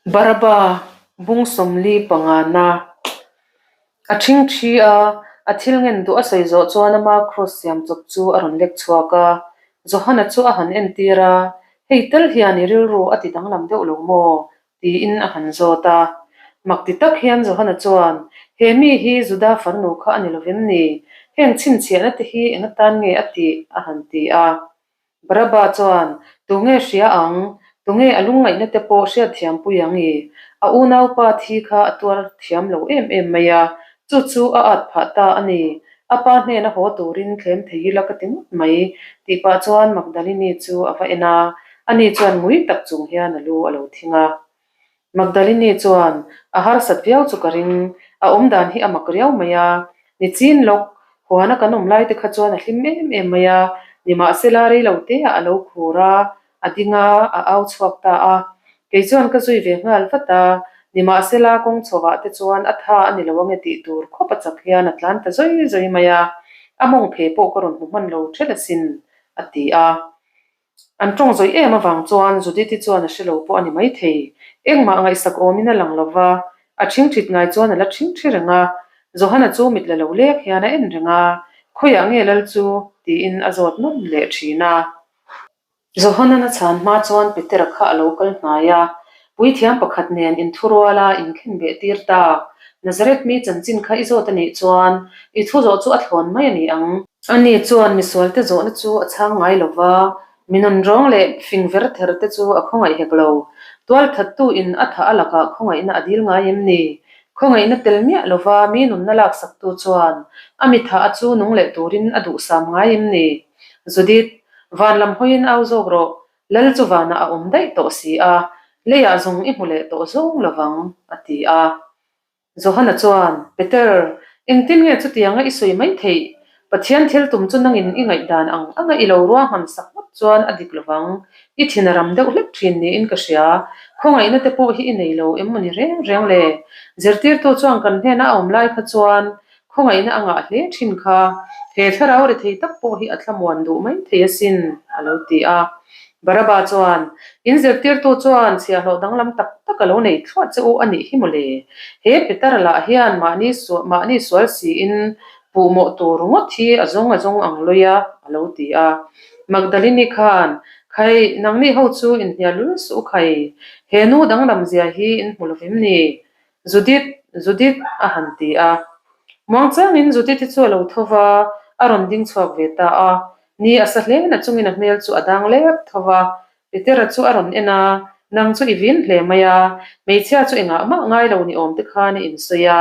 Baraba bung 45 na a ṭhingṭhi a, a thil ngen duh a sawi zawh chuan ama kraws siam chawp chu a rawn lek chhuak a. Johana chu a han entir a, Hei tel hian i rilru a ti danglam deuh lo maw? tiin a han zawt a. Mak ti tak hian Johana chuan, He mi hi Juda farnu kha a ni lovem ni? Heng chhinchhiahna te hi eng atan nge a tih? a han ti a. Baraba chuan, Tunge hria ang? Tunge a lungngaihna te pawh hriatthiam pui ang i? A unaupa thi kha a tuar thiam lo em em mai a, chu chu a at phah ta a ni. A pa hnena haw turin thlem thei ila ka ti ngawt mai, tih pah chuan Magdalini chu a va en a, ani chuan ngui tak chung hian a lu a lo thing a. Magdalini chuan, A harsat viau chu ka ring, a awmdan hi a mak riau mai a, nichin lawk, huana kan awm lai te kha chuan a hlim em em mai a, nimahsela rei lo te ah a lo khur a, a ding a, a au chhuak ta a. Kei chuan ka zui ve nghal vat a, nimahsela kawng chhovah te chuan a tha a ni lo ange tih tur khawp a chak hian a tlan ta zawi zawi mai a, a mawng phe pawh ka rawn hmu hman lo ṭhelh asin, a ti a. An ṭawng zawih em avang chuan Judith-i chuan a hre lo pawh a ni maithei. Engmah ngaihsak awmin a lang lo va, a ṭhingṭhit ngai chuan a la ṭhingṭhi reng a. Johana chu mit la lo lek hian a en reng a, Khawiah nge lal chu? tiin a zawt nawn leh ṭhin a. Johana-na chhan hma chuan Petera kha a lo kal hnai a, Puithiam pakhat nen inthuruala inkhenbeh tir ta. Nazareth mi chanchin kha i zawt a nih chuan i thu zawh chu a thlawn mai a ni ang. Ani chuan misualte zawhna chu a chhang ngai lo va, mi nunrawng leh fing ver ther te chu a khawngaih hek lo. Tualthattu in a thah a lakah khawngaihna a dil ngai em ni? Khawngaihna tel miah lo va mi nunna laksaktu chuan a mi thah a chu nung leh turin a duhsam ngai em ni? Judith, van lam hawiin au zawk rawh, Lal chu vanah a awm daih tawh si a, leiah zawng i hmu leh tawh zawng lo vang, a ti a. Johana chuan, Peter, engtin nge chutianga i sawi mai theih? Pathian thil tum chu nangin i ngaihdan ang anga i lo ruahman sak ngawt chuan a dik lo vang. I thin a ram deuh hlek thin niin ka hria. Khawngaihna te pawh hi i nei lo em maw ni reng reng le? Zirtirtu chuan kan hnena a awm lai kha chuan Khawngaihna a ngah hle thin kha, he thlarau rethei tak pawh hi a thlamuan duh mai thei asin, a lo ti a. Baraba chuan, In zirtirtu chuan chhiahhlawh danglam tak tak a lo nei thluah che u a nih hi mawle. He Petera lah hian mahni mahni sual siin puhmawh tur ngawt hi a zawng a zawng ang lawi a, a lo ti a. Magdalini khan, Khai, nangni ho chu inhnial lul suh u khai, he nu danglam zia hi in hmu lovim ni? Judith, Judith, a han ti a. Muangchangin Judith-i chu a lo tho va, a rawn ding chhuak ve ta a. Ni a sa hle na chungin a hmel chu a dang lep tho va. Petera chu a rawn en a, Nang chu i vin hle mai a, hmeichhia chu engah mah ngai lo ni awm te khan i insawi a.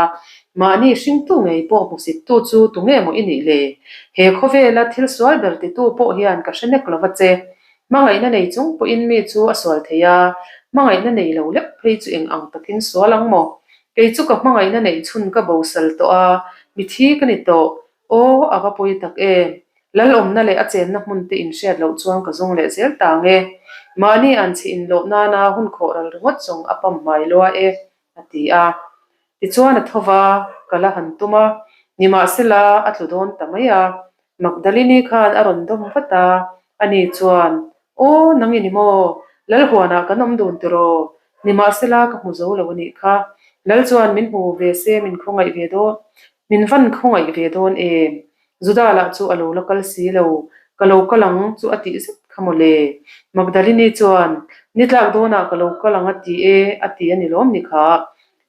Mahni hringtu ngei pawh hmusittu chu tunge maw i nih le? He khawvela thil sual ber titu pawh hian ka hre nek lo va che. Hmangaihna nei chung pawhin mi chu a sual thei a, hmangaihna nei lo lek phei chu eng ang takin sual ang maw? Kei chu ka hmangaihna neih chhun ka bosal tawh a, mithi ka ni tawh. Aw, a va pawi tak em! Lalawmna leh a chenna hmun te inhriat loh chuan ka zawng leh zel ta ang e. Mahni an chhi inlawh nana hun khawh ral ringawt zawng a pam hmai lua e, a ti a. Tichuan a tho va, ka la han tum a, nimahsela a tlu dawn ta mai a. Magdalini khan a rawn dawm vat a, ani chuan, Aw, nang i ni maw? Lalhuanah kan awm dun tiraw? Nimahsela ka hmu zo lo a nih kha. Lal chuan min hmu ve se min khawngaih ve dawn, min van khawngaih ve dawn em? Juda lah chu a lo la kal si lo, ka lo kal ang chu a tih zet kha maw le. Magdalini chuan, Ni tlak dawnah ka lo kal ang a ti e, a ti a ni lawm ni kha.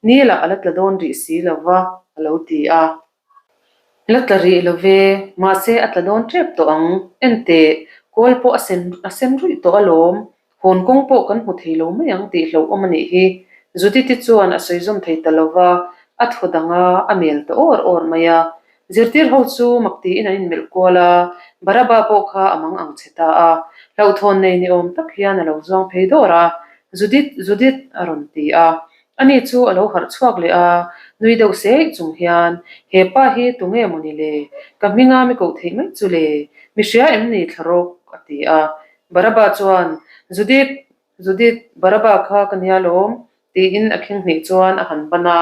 Ni lah a la tla dawn rih si lo va, a lo ti a. La tla rih lo ve, mahse a tla dawn tep tawh ang. Enteh, kawl pawh a sen a sen ruih tawh alawm. Hawn kawng pawh kan hmu thei lo mai ang tih hlauhawm a nih hi. Judith-i chuan a sawi zawm thei ta lo va, a thaw dang a, a mel ta awr awr mai a. Zirtir ho chu mak tiin an inmelh kual a, Baraba pawh kha a mang ang che ta a. Hlauhthawn nei ni awm tak hian a lo zuang phei dawr a, Judith, Judith a rawn ti a. Ani chu a lo harh chhuak leh a, nui deuh seih chung hian, He pa hi tunge maw ni le? Ka hminga mi koh theih mai chu le? Mi hria em ni thla rawk? a ti a. Baraba chuan, Judith, Judith, Baraba kha ka nia lawm, tiin a khing hnih chuan a han ban a.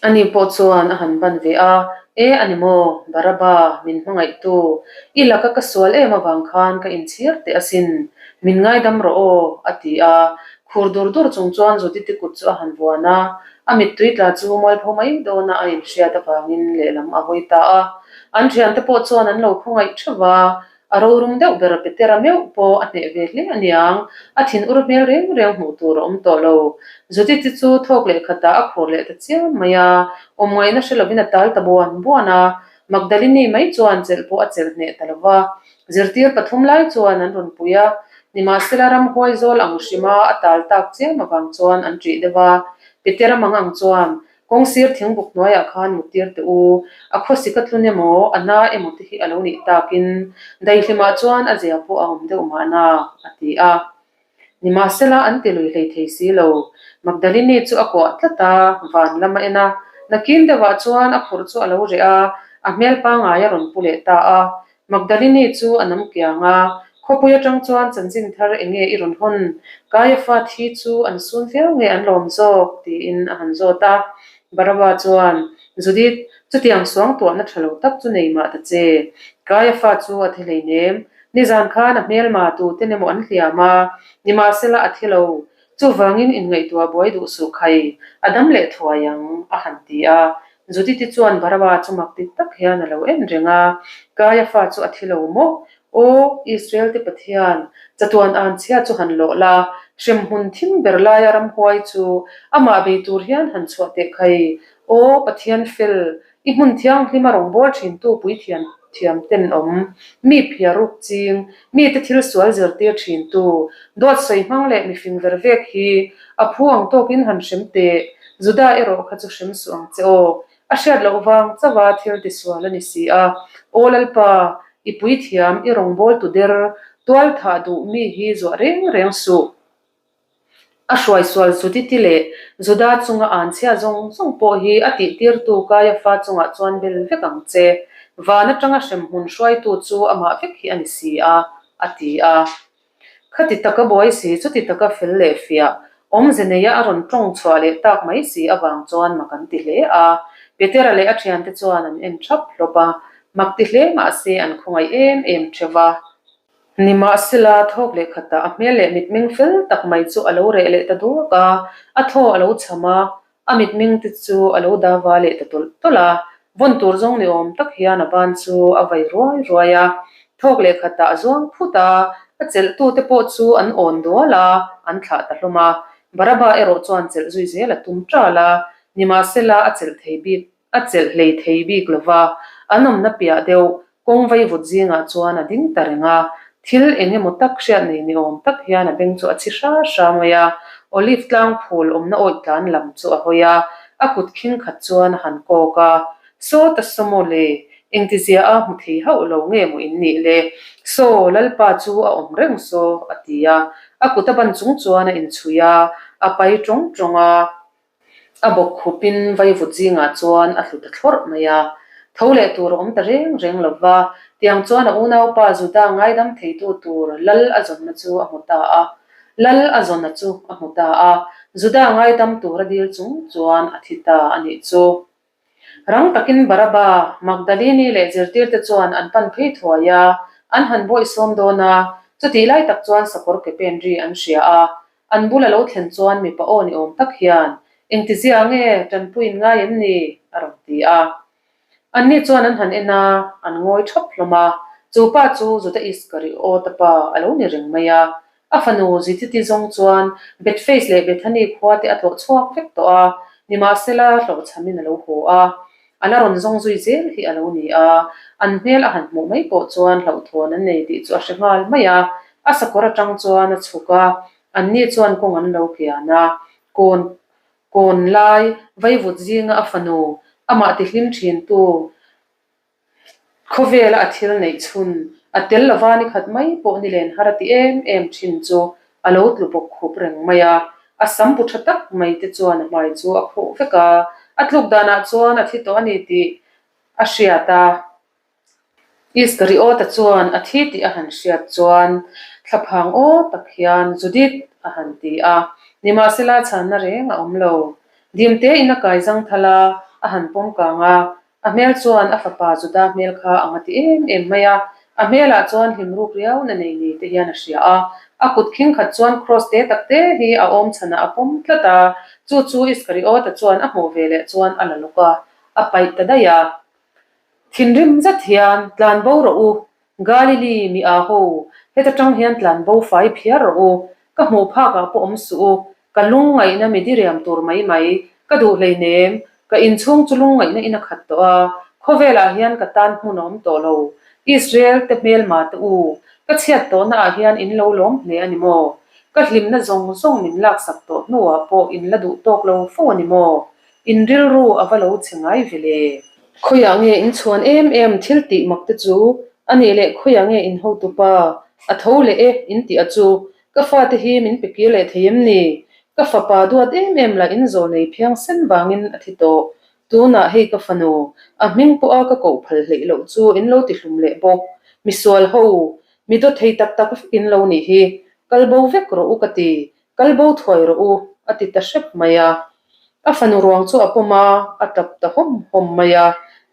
Ani pawh chuan a han ban ve a, E a ni maw, Baraba, min hmangaihtu, i laka ka sual em avang khan ka inchhir teh asin, min ngaidam rawh aw, a ti a. Khur dur dur chung chuan Judith-i kut chu a han vuan a, a mittui tla chu mualpho mai dawna a inhriat avangin lehlam a hawi ta a. An thiante pawh chuan an lo khawngaih theuh va, a rorum deuh ber Petera meuh pawh a hneh ve hle aniang, a thin ur hmel reng reng hmuh tur a awm tawh lo. Judith-i chu thawk leh khatah a khur leh ta chiam mai a, awm ngaihna hre lovin a tal ta buan buan a, Magdalini mai chuan chelh pawh a chelh hneh ta lo va. Zirtir pathum lai chuan an rawn pui a, nimahsela ramhuai zawl ang hrima a tal tak chiam avang chuan an ṭih deuh a. Petera mang ang chuan, Kawng sir thingbuk hnuaiah khan muttir teh u, a khawsik a tlun emaw, a na emaw te hi a lo nih takin daihlimah chuan a zia pawh a awm deuh mahna, a ti a. Nimahsela an ti lui hlei thei si lo. Magdalini chu a kuah tlat a, van lam a en a. Nakin deuhah chuan a phurh chu a lo reh a, a hmel pangngai a rawn pu leh ta a. Magdalini chu a nam kiang a, khawpui atang chuan chanchin thar eng nge i rawn hawn? Kaiafa thi chu an sun viau nge an lawm zawk? tiin a han zawt a. Baraba chuan, Judith, chutiang suang tuahna tha lo tak chu nei mah ta che. Kaiafa chu a thi hleinem. Nizan khan a hmelma tute emaw an hliam a, nimahsela a thi lo. Chuvangin inngaihtuah buai duh suh khai, a dam leh thuai ang, a han ti a. Judith-i chuan Baraba chu mak ti tak hian a lo en reng a, Kaiafa chu a thi lo maw? Aw, Israel-te Pathian, chatuan an chhia chu han lawh la, hremhmun thim ber laia ramhuai chu amah bei tur hian han chhuah teh khai. Aw, Pathian fel, I hmun thianghlim a rawngbâwl ṭhintu puithiam thiam tenawm, mi phiaruk ching, mite thil sual zirtir ṭhintu, dawt sawi hmang leh mifing ver vek hi a phu ang tawkin han hrem teh, Juda erawh kha chu hrem suh ang che aw. A hriat loh vang chauha thil tisual a ni si a. Aw Lalpa, i puithiam, i rawngbâwltu der, tual thah duh mi hi zuah reng reng suh. A hruai sual Judith-i leh Juda chunga an chhia zawng zawng pawh hi a tihtirtu Kaiafa chungah chuan bel vek ang che. Van atanga hremhmun hruaitu chu amah vek hi a ni si a, a ti a. Khati taka buai si, chuti taka fel leh fiah, awmze neia a rawn tawng chhuah leh tak mai si avang chuan mak an ti hle a. Petera leh a thiante chuan an en thap hlawp a, mak ti hle mahse an khawngaih em em theuh va. Nimahsela, thawk leh khatah a hmel leh mitmeng fel tak mai chu a lo reh leh ta duak a, a thaw a lo cham a, a mitmeng te chu a lo dava leh ta tawlh tawlh a, vawn tur zawng ni awm tak hian a ban chu a vai ruai ruai a, thawk leh khatah a zuang phut a, a chelhtu te pawh chu an awn dual a, an thlah ta hlawm a, Baraba erawh chuan chelh zui zel a tum ṭal a, nimahsela a chelh thei bik A chelh hlei thei bik lo va, an awmna piah deuh kawng vaivut zingah chuan a ding ta reng a. Thil eng emaw tak hriat nei ni awm tak hian a beng chu a chhi hra hra mai a, Olive tlang phul awmna awih tlan lam chu a hawi a, a kut khing khat chuan a han kawk a. Saw ta saw maw le, engtizia a hmu thei hauh lo nge maw in nih le? Saw, Lalpa chu a awm reng saw, a ti a. A kut a ban chung chuan a inchhui a, a pai tawng tawng a. A bawk khupin vaivut zingah chuan a hlu ta thlawrh mai a. Tho leh tur a awm ta reng reng lo va, tiang chuan a unaupa Juda ngaidam theitu tur Lal a zawnna chu a hmu ta a. Lal a zawna chu a hmu ta a, Juda ngaidam tur a dil chung chuan a thi ta a nih chu. Rang takin Baraba, Magdalini leh zirtirte chuan an pan phei thuai a, an han bawih sawm dawn a, chutih lai tak chuan sakawr ke pen ri an hria a. An bul a lo thlen chuan mipa aw ni awm tak hian, Engtizia nge, tanpuiin ngai em ni? a rawn ti a. Anni chuan an han en a, an ngawi thap hlawm a. Chu pa chu Juda Iskariota pa a lo ni reng mai a. A fanu Zititi zawng chuan Bethphage leh Bethany khua te a tlawh chhuak vek tawh a, nimahsela hlawhchhamin a lo haw a. A la rawn zawng zui zel hi a lo ni a, an hmel a han hmuh mai pawh chuan hlauhthawn an nei tih chu a hre nghal mai a. A sakawr atang chuan a chhuk a, anni chuan kawng an lo kian a, kawn kawn lai vaivut zinga a fanu amah tihlim thintu Khawvela a thil neih chhun, a tel lova ni khat mai pawh ni len har a ti em em thin chu a lo tlu bawk khup reng mai a. A sam bu tha tak mai te chuan a hmai chu a khuh vek a, a tluk danah chuan a thi tawh a ni tih a hriat a. Iskariota chuan a thi tih a han hriat chuan thlaphang aw tak hian Judith a han ti a, nimahsela chhanna reng a awm lo. Dimtein a kai zang thal a, a han pawm kang a, A hmel chuan a fapa Juda hmel kha ang a ti em em mai a. A hmelah chuan hlim ruk riau na nei ni te hian a hria a. A kut khing khat chuan kraws te tak te hi a awm chhanah a pawm tlat a, chu chu Iskariota chuan a hmuh ve leh chuan a la lawk a, a paih ta daih a. Thinrim zet hian, Tlan bo rawh u, Galili mi aa ho, heta tang hian tlan bo fai phiar rawh u, ka hmuh phakah pawh awm suh u, Ka lungngaihna mi diriam tur mai mai, ka duh hleinem, ka inchhung chu lungngaihna in a khat tawh a, khawvelah hian ka tan hmun a awm tawh lo. Israel te hmelma te u, ka chhiat tawhna ah hian in lo lawm hle a ni maw? Ka hlimna zawng zawng min laksak tawh hnuah pawh in la duh tawk lo fo a ni maw? In rilru a va lo che ngai ve le. Khawiah nge in chhuan em em thil tih mak te chu? A nih leh khawiah nge in hotupa? A tho leh e, in tih a chu. Ka fate hi min pe kir leh thei em ni? Ka fapa duat em em lah in zawl nei phiang sen vangin a thi tawh. Tunah hei ka fanu, a hming pawha ka koh phal hleih loh chu in lo ti hlum leh bawk. Misual ho, mi dawt thei tak tak vek in lo nih hi. Kal bo vek rawh u ka ti, kal bo thuai rawh u, a ti ta hrep mai a. A fanu ruang chu a pawm a, a tap ta hawm hawm mai a.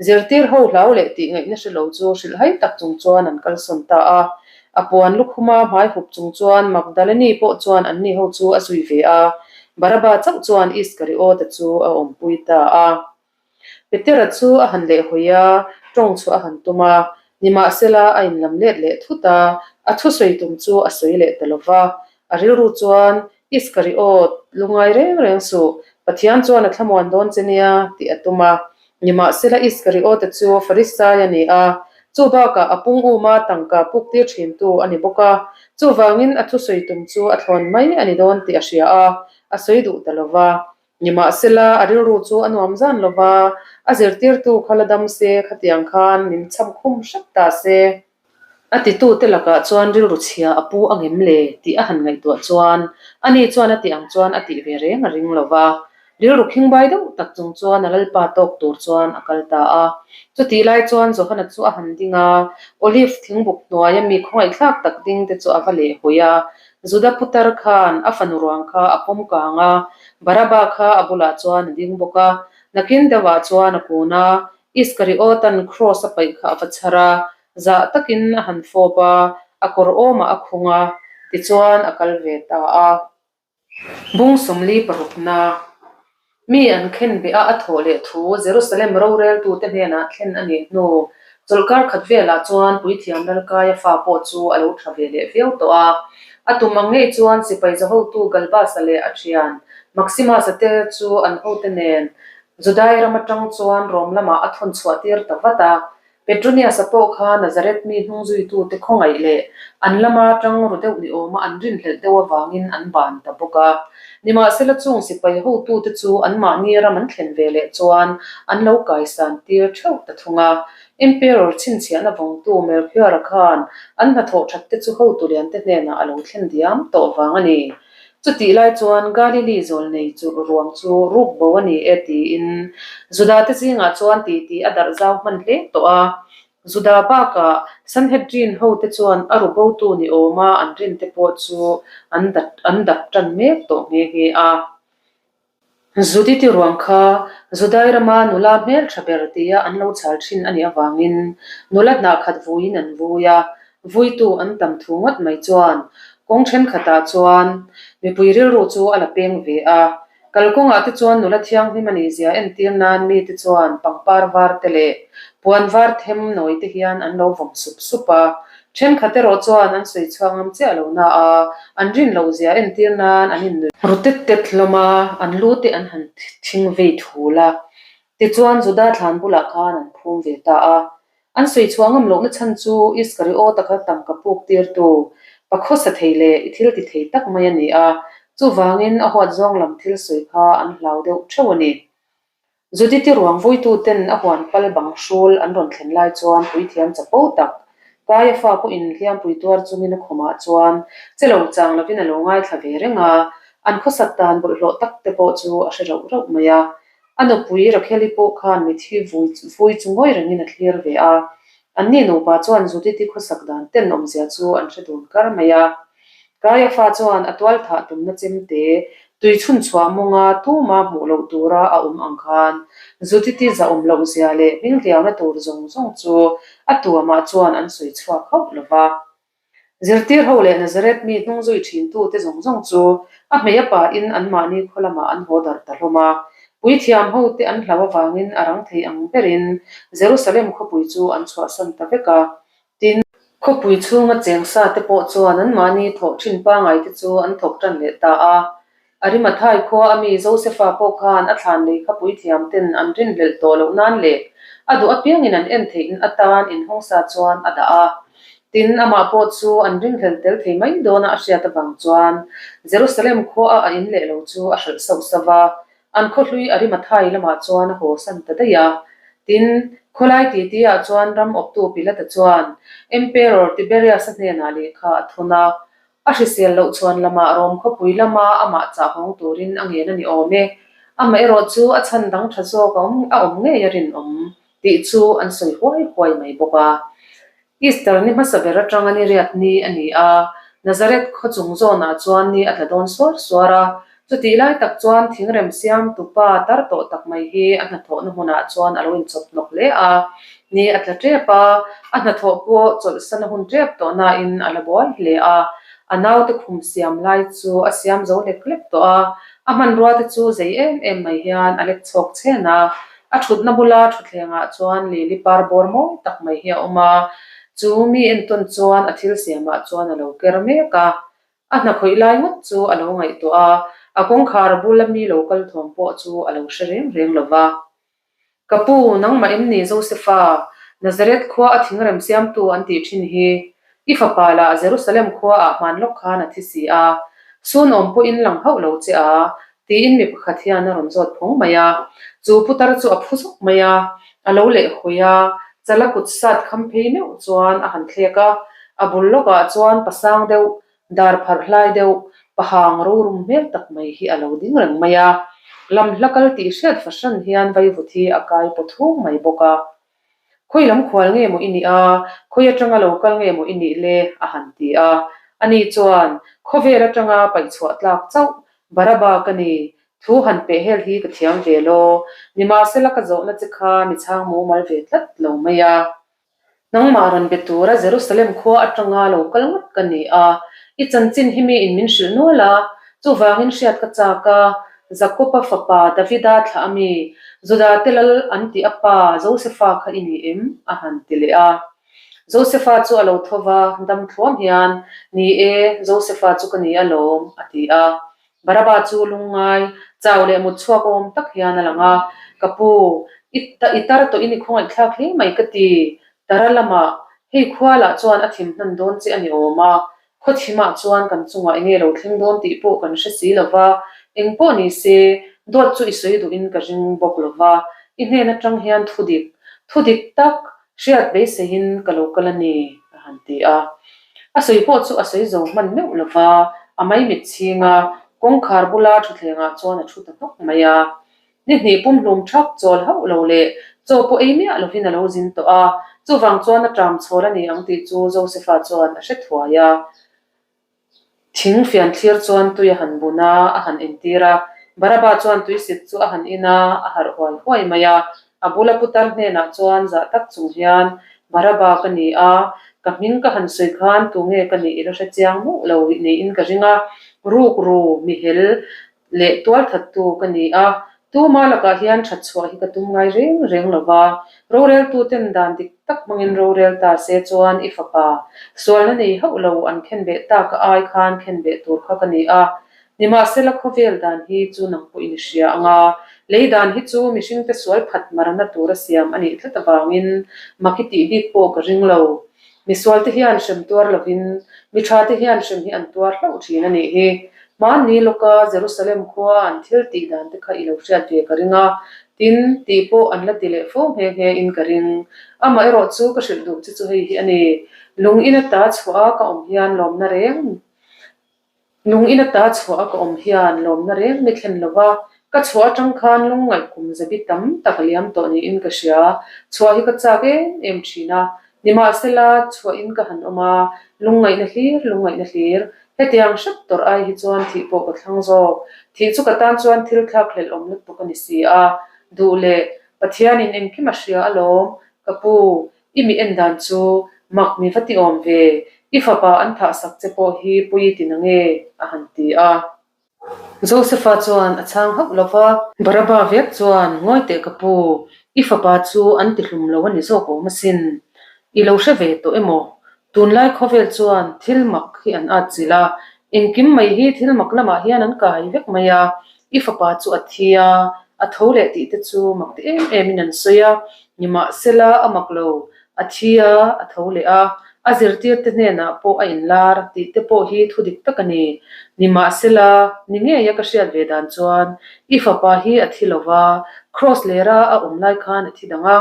Zirtir ho hlau leh tih ngaihna hre lo chu hrilhhai tak chung chuan an kalsawn ta a. A puan lukhuma hmai hup chung chuan Magdalene pawh chuan anni ho chu a zui ve a, Baraba chauh chuan Iskariota chu a awmpui ta a. Petera chu a han lehhawi a, tawng chu a han tum a, nimahsela a inlam let leh thut a, a thusawi tum chu a sawi leh ta lo va. A rilru chuan, Iskariot, lungai reng reng suh, Pathian chuan a thlamuan dawn che nia, tih a tum a. Nimahsela Iskariota chu Farisai a ni a, chu bakah a pung uma tangka puk tir thintu a ni bawk a, chuvangin a thusawi tum chu a thlawn mai a ni dawn tih a hria a, a sawi duh ta lo va. Nimahsela, a rilru chu a nuam zan lo va, a zirtirtu kha la dam se, khatiang khan min cham khum hrep ta se. A titute lakah chuan rilru chhia a pu a ngem le tih a han ngaihtuah chuan ani chuan a tih ang chuan a tih ve reng a ring lo va. Rilru khingbai deuh tak chung chuan a lalpa tawk tur chuan a kal ta a. Chutih lai chuan Johana chu a han ding a, Olive thingbuk hnuaia mi khawngaihthlak tak ding te chu a va lehhawi a, Juda putar khan a fanu ruang kha a pawm kang a, Baraba kha a bulah chuan a ding bawk a, nakin deuhah chuan a kun a, Iskariotan kraws a paih kha a va chhar a, zah takin a han fawp a, a kawr awmah a khung a, tichuan a kal ve ta a. Bung 40 parukna, Mi an khen beh a a thawh leh thu Jerusalem roreltute hnenah thlen a nih hnu chawlhkar khat velah chuan Puithiam Lalkaia fa pawh chu a lo tha ve leh viau tawh a. A tum ang ngei chuan sipai zahotu Galbasa leh a thian Maximus-a te chu an hote nen Judai ram atang chuan Rom lamah a thawn chhuah tir ta vat a. Petronius-a pawh kha Nazareth mi hnungzuitute khawngaih leh an lama tang ru deuh ni awma an rinhlelh deuh avangin an ban ta bawk a. Nimahsela chung sipai hotute chu anmahni ram an thlen ve leh chuan an lo kaisan tir theuh ta thung a. Emperor chhinchhiahna vawngtu Melchior-a khan an hnathawh that te chu hotu liante hnenah a lo thlen diam tawh vang a ni. Chutih lai chuan Galili zawlnei chu ruang chu ruk bo a ni e tiin Juda te zingah chuan titi a darh zau hman hle tawh a. Juda bakah Sanhedrin ho te chuan a ru botu ni awma an rin te pawh chu an an dap tan mek tawh nghe nghe a. Judith-i ruang kha Judai rama nula hmeltha ber tia an lo chhal thin a nih avangin nula hnah khat vuiin an vui a, vuitu an tam thu ngawt mai chuan kawng thenkhatah chuan mipui rilru chu a la peng ve a. Kalkawngah te chuan nula thianghlim a nih zia entir nan mite chuan pangpar var te leh puan var them nawi te hian an lo vawm sup sup a. Thenkhat erawh chuan an sawi chhuak ngam chiah lo na a, an rin loh zia entir nan an innuih ru tet tet hlawm a, an lu te an han thing vei thul a. Tichuan Juda thlan bulah khan an phum ve ta a. An sawi chhuah ngam lohna chhan chu Iskariota kha tangka puk tirtu, pa khawsa thei leh i thil ti thei tak mai a ni a, chuvangin a huat zawng lam thil sawi kha an hlau deuh theuh a ni. Judith-i ruang vuituten a huan pal bang hrul an rawn thlen lai chuan puithiam chapo tak, Kaiafa pawhin hliampui tuar chungin a khumah chuan che lo chang lovin a lo ngaithla ve reng a, an khawsak dan bawlhhlawh tak te pawh chu a hre rauh rauh mai a. A nupui Rakheli pawh khan mithi vui vui chu ngawi rengin a thlir ve a, anni nupa chuan Judith-i khawsak dan ten awmzia chu an hre dun kar mai a. Kaiafa chuan a tualthah tumna chemte. Tui chhun chhuah mawnga tuma hmuh loh tura a awm ang khan Judith-i zahawm loh zia leh hminghliauna tur zawng zawng chu a tuamah chuan an sawi chhuak hauh lo va. Zirtir ho leh Nazareth mi hnung zui thin tute zawng zawng chu a hmei a pain anmahni khaw lamah an haw darh ta hlawm a. Puithiam hote an hlau avangin a rang thei ang berin Jerusalem khawpui chu an chhuahsan ta vek a. Tin, khawpui chhunga cheng sa te pawh chuan anmahni thawh thin pangai te chu an thawk tan leh ta a. Arimathai khua a mi Josefa pawh khan a thlan lei kha puithiam ten an rinhlelh tawh loh nan leh a duh apiangin an en theih atan inhawngsa chuan a dah a. Tin, amah pawh chu an ringhlel tel thei mai dawna a hriat avang chuan Jerusalem khua a a in leh lo chu a hralh sauh sauh va, An khawhlui Arimathai lamah chuan a haw san ta daih a. Tin, khawlai titi ah chuan ram awptu Pilata chuan Emperor Tiberius-a hnenah lehkha a thun a. A hrisel loh chhuan lamah Rom khawpui lama amah chah hawng turin a ngen a ni awm e. Amaherawh chu a chhan dang tha zawk a awm a awm ngei a rinawm tih chu an sawi huai huai mai bawk a. Easter ni hmasa ber atanga ni riat ni a ni a, Nazareth khaw chung zawnah chuan ni a tla dawn suar suar a. Chutih lai tak chuan thingrem siamtu pa tar tawh tak mai hi a hnathawhna hmunah chuan a lo inchawp hnawk hle a. Ni a tla tep a, a hnathawh pawh chawlhsan a hun tep tawh nain a la buai hle a. A naute khum siam lai chu a siam zo lek lek tawh a, a hmanrua te chu zei em em mai hian a lek chhawk chhen a. A thutna bula thutthlengah chuan lili par bawr mawi tak mai hi a awm a, chu mi entawn chuan a thil siamah chuan a lo ker mek a. A hna khawih lai ngawt chu a lo ngaihtuah a, a kawngkhar bula mi lo kal thawm pawh chu a lo hre reng reng lo va. Ka pu, nangmah em ni Josefa, Nazareth khua a thingrem siamtu an tih thin hi? I fapa lah Jerusalem khua ah hman lawk khan a thi si a, sun awm pawhin lang hauh lo che a, Tiin mi pakhat hian a rawn zawt phawng mai a. Chu putar chu a phu zawk mai a, a lo leh hawi a, chala kut sat kham phei meuh chuan a han thlek a, a bul lawkah chuan pasang deuh, dar pharh hlai deuh, pahang rorum hmel tak mai hi a lo ding reng mai a. Lam hla kal tih hriat fahran hian vaivut hi a kai paw thung mai bawk a. Khawi lam khual nge maw i nih a, khawi atanga lo kal nge maw i nih le? a han ti a. Ani chuan, Khawvel atanga paih chhuah tlak chauh, Baraba ka ni, thu han peh hel hi ka thiam ve law, nimahsela ka zawhna che kha mi chhang mumal ve tlat lo mai a. Nangmah rawn be tura Jerusalem khua atanga lo kal ngawt ka ni a, i chanchin hi miin min hrilh nual a, chuvangin hriat ka chak a, Jakoba fapa Davida thlah a mi, Judate lal an tih a pa Josefa kha i ni em? a han ti leh a. Josefa chu a lo tho va, dam thluam hian, Ni e, Josefa chu ka ni alawm, a ti a. Baraba chu lungngai, chau leh mut chhuak awm tak hian a lang a, Ka pu, i i tar tawhin i khawngaihthlak hle mai ka ti. Tara lamah, hei khua lah chuan a thim hnan dawn che a ni awm a, khaw thimah chuan kan chungah enge lo thleng dawn tih pawh kan hre si lo va, eng pawh ni se, dawt chu i sawi duhin ka ring bawk lo va, i hnen atang hian thu dik, thu dik tak Hriat beiseiin ka lo kal a ni, a han ti a. A sawi pawh chu a sawi zo hman meuh lo va, a maimit chhing a, kawngkhar bula thutthlengah chuan a thu ta hnawk mai a. Ni hnih pumhlum thak chawl hauh lo leh chaw pawh ei miah lovin a lo zin tawh a, chuvang chuan a ṭam chhawl a ni ang tih chu Josefa chuan a hre thuai a. Thing fian thlir chuan tui a han bun a, a han intir a. Baraba chuan tuisik chu a han in a, a harh huai huai mai a. A bula putar hnenah chuan zah tak chung hian, Baraba ka ni a, ka hming ka han sawi khan tunge ka nih i la hre chiang meuh lo niin ka ring a, rukru, mihel leh tualthattu ka ni a, tuma lakah hian that chhuah hi ka tum ngai reng reng lo va, roreltuten dan dik tak hmangin rorel ta se chuan i fapa sualna nei hauh lo an khenbeh tak a ai khan khenbeh tur kha ka ni a, nimahsela khawvel dan hi chu nang pawhin i hria ang a, lei dan hi chu mihringte sual phat marna tura siam a nih tlat avangin mak i tih bik pawh ka ring lo. Misualte hian hrem tuar lovin mi thate hian hrem hi an tuar hlauh thin a nih hi. Hmanni lawka Jerusalem khua an thil tih dan te kha i lo hriat ve ka ring a, tin, tih pawh an la ti leh fo nghe nghe in ka ring. Amaherawh chu ka hrilh duh che chu hei hi a ni, lung in ata chhuah a ka awm hian lawmna reng Lung in ata chhuah a ka awm hian lawmna reng mi thlen lo va, ka chhuah atang khan lungngaih kum zabi tam tak a liam tawh niin ka hria. Chhuah hi ka chak em em thin a, nimahsela chhuahin ka han awm a, lungngaihna hlir lungngaihna hlir. Hetiang hrep tawrh ai hi chuan thih pawh ka thlang zawk. Thih chu ka tan chuan thil thlak hlelh awm lutuk a ni si a. Duh leh Pathianin engkim a hria alawm, ka pu, i mi en dan chu mak mi va ti awm ve, i fapa an thah sak che pawh hi pui i ti na nge? a han ti a. Josefa chuan a chhang hauh lo va. Baraba vek chuan, Ngawi teh ka pu, i fapa chu an ti hlum lo a ni zawk awm asin. I lo hre ve tawh emaw? Tunlai khawvel chuan thil mak hi an at chilh a, engkim mai hi thil mak lamah hian an kai vek mai a. I fapa chu a thi a, a tho leh tih te chu mak ti em em in an sawi a, nimahsela a mak lo, A thi a, a tho leh a, a zirtirte hnenah pawh a inlar tih te pawh hi thu dik tak a ni. Nimahsela, ni ngeia ka hriat ve dan chuan i fapa hi a thi lo va, Kraws lera a awm lai khan a thi dang a,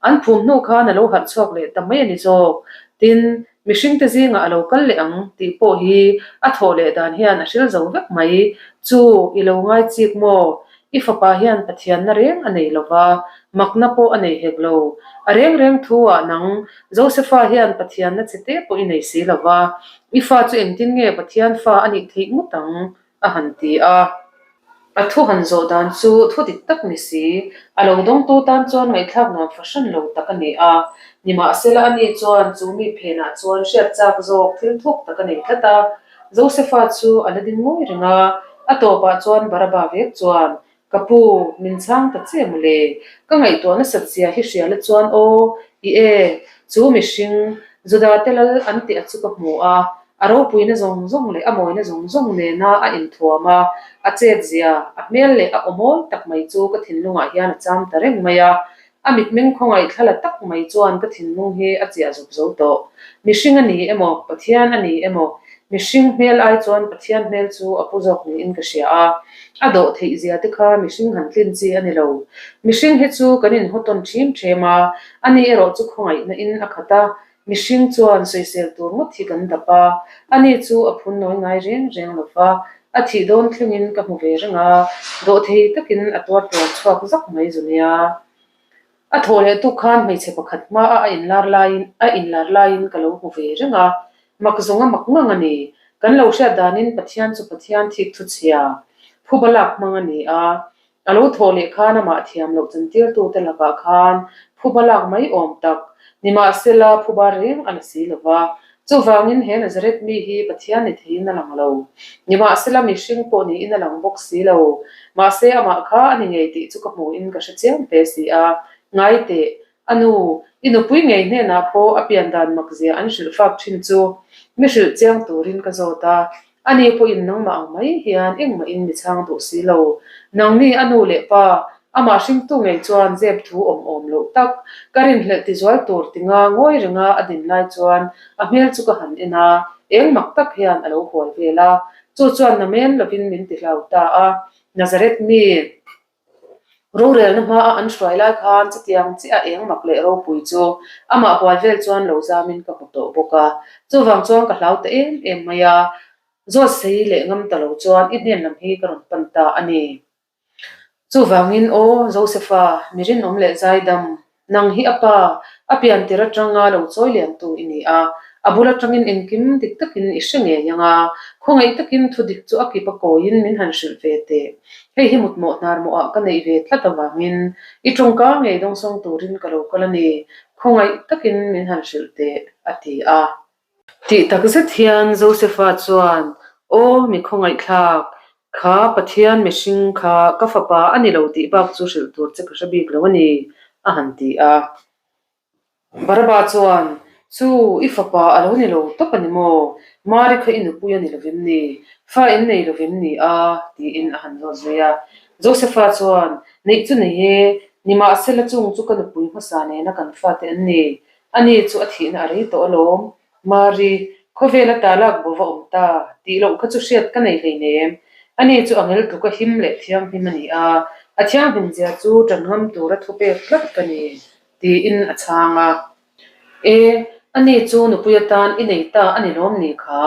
an phum hnu khan a lo harh chhuak leh ta mai a ni zawk. Tin, mihringte zingah a lo kal leh ang tih pawh hi a thawh leh dan hian a hril zo vek mai. Chu, i lo ngai chik maw? I fapa hian Pathianna reng a nei lo va, makna pawh a nei hek lo. A reng reng thu ah nang, Josefa hian Pathianna che te pawh i nei si lo va, i fa chu engtin nge Pathian fa a nih theih ngawt ang? a han ti a. A thu han zawh dan chu thu dik tak ni si, a lo dawngtu tan chuan ngaihthlak nuam fahran lo tak a ni a. Nimahsela ani chuan chu mi phenah chuan hriat chak zawk thil thuk tak a nei tlat a. Josefa chu a la ding ngawi reng a, a tawpah chuan Baraba vek chuan, Ka pu, min chhang ta che mawle, ka ngaihtuah nasat zia hi hria la chuan aw, i e, chu mihring, Juda te lal an tih a chu ka hmu a, a ropuina zawng zawng leh a mawina zawng zawng nena a inthuam a, a chet zia, a hmel leh a aw mawi tak mai chu ka thinlungah hian a cham ta reng mai a, A mitmeng khawngaih thlala tak mai chuan ka thinlung hi a chiah zuk zo tawh. Mihring a ni emaw, Pathian a ni emaw, mihring hmel ai chuan Pathian hmel chu a pu zawk niin ka hria a. A dawh theih zia te kha mihring han tlin chi a ni lo. Mihring hi chu kan inhaw tawn ṭhim ṭhem a, ani erawh chu khawngaihna in a khat a, mihring chuan sawisel tur ngawt hi kan dap a, ani chu a phun nawi ngai reng reng lo va, a thih dawn thlengin ka hmu ve reng a, dawhthei takin a tuar tuar chhuak zak mai zu nia. A thawh leh tuk khan hmeichhe pakhat hmaah a inlar laiin a inlar laiin ka lo hmu ve reng a, mak zawng a mak ngang a ni. Kan lo hriat danin Pathian chu Pathian thik thu chhia, phuba lak hmang a ni a, A lo thawh leh khan amah thiam loh chantirtute lakah khan phuba lak mai awm tak, nimahsela phuba reng a la si lo va. Chuvangin he Nazareth mi hi Pathian ni theiin a lang lo. Nimahsela mihring pawh niin a lang bawk si lo. Mahse amah kha a ni ngei tih chu ka hmuhin ka hre chiang hle si a. Ngai teh, a nu, i nupui ngei hnenah pawh a pian dan makzia an hrilh fak thin chu mi hrilh chiang turin ka zawt a. Ani pawhin nangmah ang mai hian engmahin mi chhang duh si lo. Nangni a nu leh pa, amah hringtu ngei chuan zep thu awm awm loh tak, ka rinhlelh tizual tur tinga ngawi renga a din lai chuan a hmel chu ka han en a, eng mak tak hian a lo hual vel a. Chu chuan namen lovin min tihlau ta a, Nazareth mi. Rorelna hmaa an hruai lai khan chutiang chiah eng mak leh ropui chu amah hual vel chuan lo zamin ka hmu tawh bawk a, chuvang chuan ka hlau ta em em mai a, zawt sei leh ngam ta lo chuan i hnen lam hi ka rawn pan ta a ni. Chuvangin aw Josefa, mi rinawm leh zaidam, Nang hi a pa, a pian tir atanga lo chawi liantu i ni a, a bul atangin engkim dik takin i hre ngei ang a, khawngaih takin thu dik chu a kip a kawiin min han hrilh ve teh. Hei hi mutmawh hnarmawhah ka neih ve tlat avangin i tawngka ngei dawngsawng turin ka lo kal a ni, khawngaih takin min han hrilh teh, a ti a. Tih tak zet hian Josefa chuan, Aw mi khawngaihthlak, kha Pathian mihring kha ka fapa a ni lo tih bak chu hrilh tur che ka hre bik lo a ni, a han ti a. Baraba chuan, Chu, i fapa a lo ni lo tawp a ni maw? Mari kha i nupui a ni lovem ni? Fa in nei lovem ni a? tiin a han zawt zui a. Josefa chuan, Neih chu nei e, nimahsela chung chu ka nupui hmasa nena kan fate an ni. Ani chu a thihna a rei tawh alawm. Mari, khawvel ata lak bo va awm ta tih loh kha chu hriat ka nei hleinem. Ani chu a ngel tluka him leh thianghlim a ni a, a thianghlim zia chu ṭan ngam tura thu pek tlat ka ni, tiin a chhang a. E, ani chu nupui atan i nei ta a ni lawm ni kha?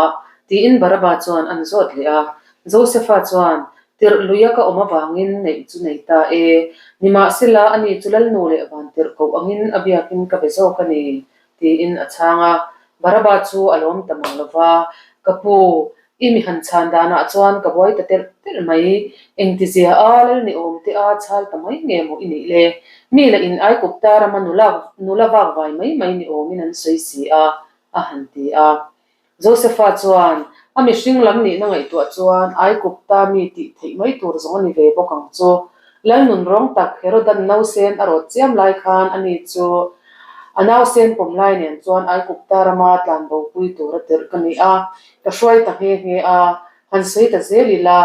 tiin Baraba chuan an zawt leh a. Josefa chuan, Tirh luia ka awm avangin neih chu nei ta e. Nimahsela, ani chu Lalnu leh Vantirh koh angin a biakin ka be zawk a ni, tiin a chhang a. Baraba chu a lawm ta mang lo va, Ka pu, I mi han chhan danah chuan ka buai ta telh telh mai. Engtizia a lal ni awm te a chhal ta mai nge maw i nih le? Mi lah in Aikupta rama nula nula vak vai mai mai ni awmin an sawi si a, a han ti a. Josefa chuan a mihring lam nihna ngaihtuah chuan Aikupta mi tih theih mai tur zawng a ni ve bawk ang chu. Lalnun rawng tak Herodan nausen a rawt chiam lai khan ani chu a nausen pawm lai nen chuan Aikupta rama tlanbo pui tur a tirh ka ni a, ka hruai ta nghe nghe a, han sawi ta zel ila,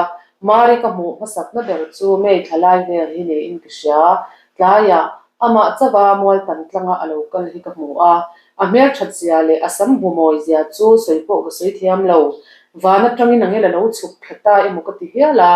Mari ka hmuh hmasakna ber chu May thla lai vel hi niin ka hria, tlaiah amah chauha mual tan tlanga a lo kal hi ka hmu a, a hmelthat zia leh a sam hmu mawi zia chu sawi pawh ka sawi thiam lo, van atangin angel a lo chhuk thla ta emaw ka ti hial a,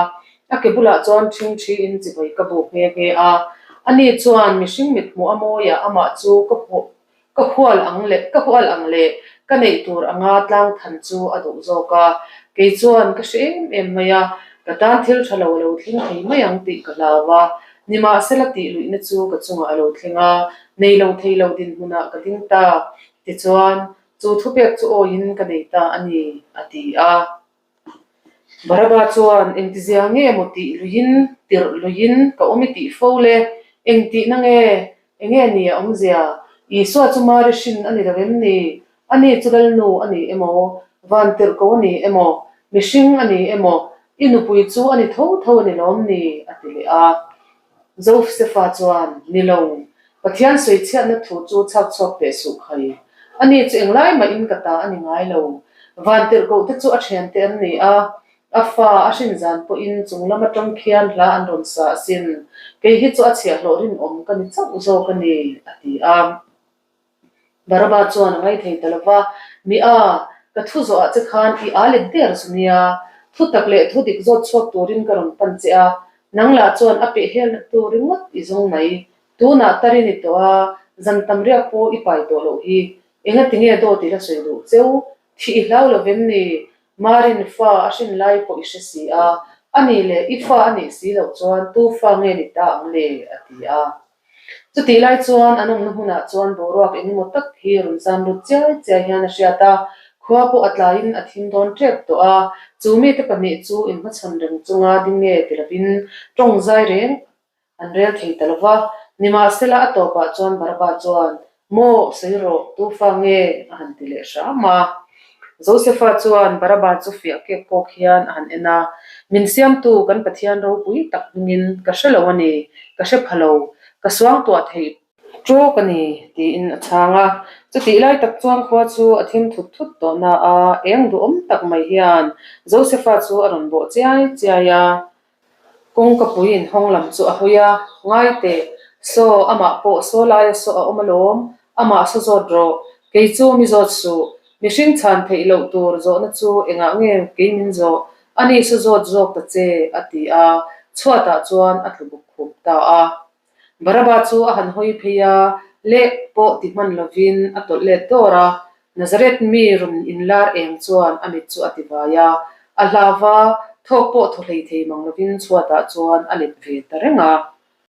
A ke bulah chuan ṭhingṭhiin chibai ka buk nghe nghe a. Ani chuan mihring mit hmuh a mawiah amah chu ka hmuh ka hual ang leh ka hual ang leh ka neih tur anga tlang than chu a duh zawk a. Kei chuan ka hre em em mai a, ka tan thil ṭha lo a lo thleng thei mai ang tih ka hlau a. Nimahsela tih luihna chu ka chungah a lo thleng a, nei lo thei lo dinhmunah ka ding ta. Tichuan, chu thupek chu awiin ka nei ta a ni, a ti a. Baraba chuan engtizia nge maw tih luiin, tirh luiin ka awm i tih fo le, engtihna nge, enge ni a awmzia? Isua chu Mari hrin a ni lo em ni? Ani chu Lalnu a ni emaw, van tirh ko a ni emaw, mihring a ni emaw, i nupui chu a ni tho tho a ni lawm ni? a ti leh a. Josefa chuan, Ni lo, Pathian sawichhiatna thu chu chhak chhuak teh suh khai. Ani chu englai mahin ka ta a ni ngai lo. Vantirhkohte chu a thiante an ni a, a fa a hrin zan pawhin chung lam atang khian hla an rawn sa asin. Kei hi chu a chhiahhlawh rinawm ka ni chauh zawk a ni, a ti a. Baraba chuan a ngaithei ta lo va, Mi a, ka thu zawhah che khan i a let der zu nia, thu tak leh thu dik zawt chhuak turin ka rawn pan che a, nang lah chuan a peh helna tur ringawt i zawng mai. Tunah tar i ni tawh a, zan tam riak pawh i pai tawh loh hi. Engati nge dawt i la sawi duh cheu? Thih i hlau lo vem ni? Marin fa a hrin lai pawh i hre si a, ani leh i fa a nih si loh chuan tu fa nge ni ta ang le? a ti a. Chutih lai chuan an awmna hmunah chuan boruak engemaw tak hi rawn zam lut chiai chiai hian a hriat a, khua pawh a tlaiin a thim dawn tep tawh a, chu mite pahnih chu inhmachhawn reng chunga ding nge ti lovin tawng zai reng an rel thei ta lova, nimahsela a tawpah chuan Baraba chuan Maw, sawi rawh, tu fa nge? a han ti leh hram a. Josefa chuan Baraba chu fiah kek kawk hian a han en a, Min siamtu kan Pathian ropui tak hmingin ka hre lo a ni, ka hre pha lo, ka suangtuah theih tawk a ni, tiin a chhang a. Chutih lai tak chuan khua chu a thim thut thut tawh na a, eng duhawm tak mai hian Josefa chu a rawn bawh chiai chiai a. Kawngkapui inhawng lam chu a hawi a, Ngai teh, saw, amah pawh saw laia saw a awm alawm, amah saw zawt rawh, kei chu mi zawt suh, mihring chhan theih loh tur zawhna chu engah nge kei min zawh, ani saw zawt zawk ta che, a ti a, chhuatah chuan a tlu buk khup ta a. Baraba chu a han hawi phei a, leh pawh ti hman lovin a tawlh let dawr a, Nazareth mi rawn inlar eng chuan a mit chu a ti vai a, a hlau va, thawk pawh thaw hlei thei mang lovin chhuatah chuan a let ve ta reng a.